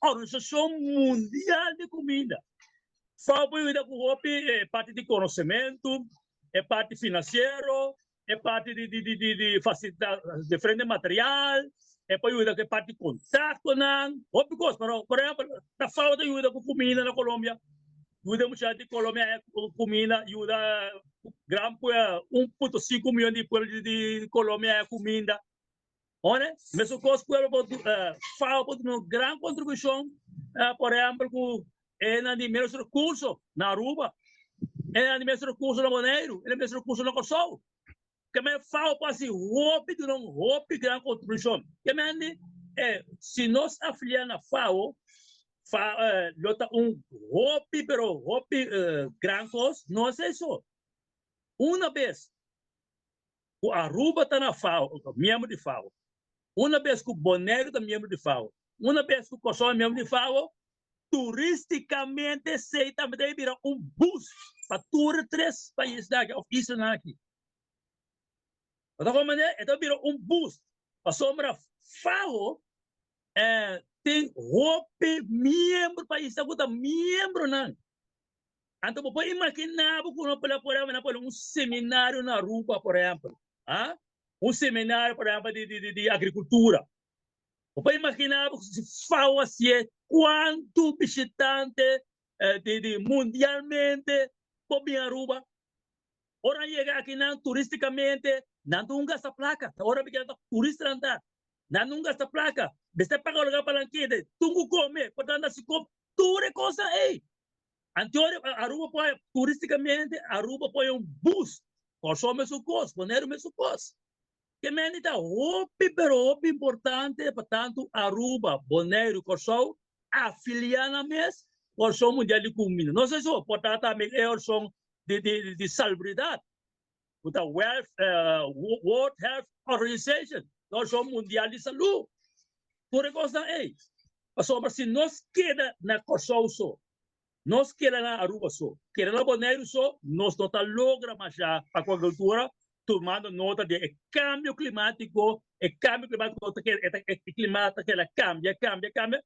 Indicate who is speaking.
Speaker 1: Organisashon Mundial di Kuminda. FAO por yuda ku hopi e parti di konosementu, e parti finansiero, e parti di di di di fasilitá diferente material, e por yuda ku e parti kontaktonan, hopi kos. Pero por ehèmpel ta FAO ta yuda ku kuminda na Colombia, yuda mucha di Colombia ku kuminda, yuda gran 1.5 miyon di pueblo di Colombia kuminda. Ora, mesun kos pueblo por FAO por duna un gran kontribushon, por ehèmpel ku esnan di ménos rekurso na Aruba, esnan di ménos rekurso na Boneiru, esnan di ménos rekurso na Kòrsou. Ke men FAO por hasi hopi, duna un hopi gran kontribushon. Ke men di si nos afiliá na FAO, lo ta un hopi pero hopi gran kos. No esei so. Una bes ku Aruba ta na FAO, miembro di FAO, una bes ku Boneiru ta miembro di FAO, una bes ku Kòrsou ta miembro di FAO, turístikamente esei tambe debe bira un boost pa tur e tres paisnan aki òf islanan aki. Bo ta komprendé? E ta bira un boost pasobra FAO tin hopi miembro, paisnan ku ta miembronan. Anto bo por imaginá bo ku no por por pone un seminario na Aruba, por ehèmpel, ah? Un seminario, por ehèmpel, di agrikultura. Bo por imaginá bo si FAO hasié, kuantu bishitante di mundialmente por bin Aruba? Ora nan yega akinan turístikamente, nan ta un gasta plaka. Ora mi keda ta turistanan ta, nan no gasta plaka. Mester paga un lugá pa nan keda, tun ku kome, por ta nan hasi kop, tur e kosnan ei. Anto Aruba por haya, turístikamente Aruba por haya un boost. Kòrsou mesun kos, Boneiru mesun kos. Ke mende ta hopi pero hopi importante pa tantu Aruba, Boneiru, Kòrsou afiliá nan mes ku Orson Mundial di Kuminda. No esei so, por ta tambe e orson di salubridat ku ta World Health Organization, e orson mundial di salú. Tur e kosnan ei. Pasobra si nos keda na Kòrsou so, nos keda na Aruba so, keda na Boneiru so, nos no ta logra masha pa ku agrikultura tumando nota di e kambio klimátiko, e kambio klimátiko ta keda, e klima ta keda kambia, kambia, kambia.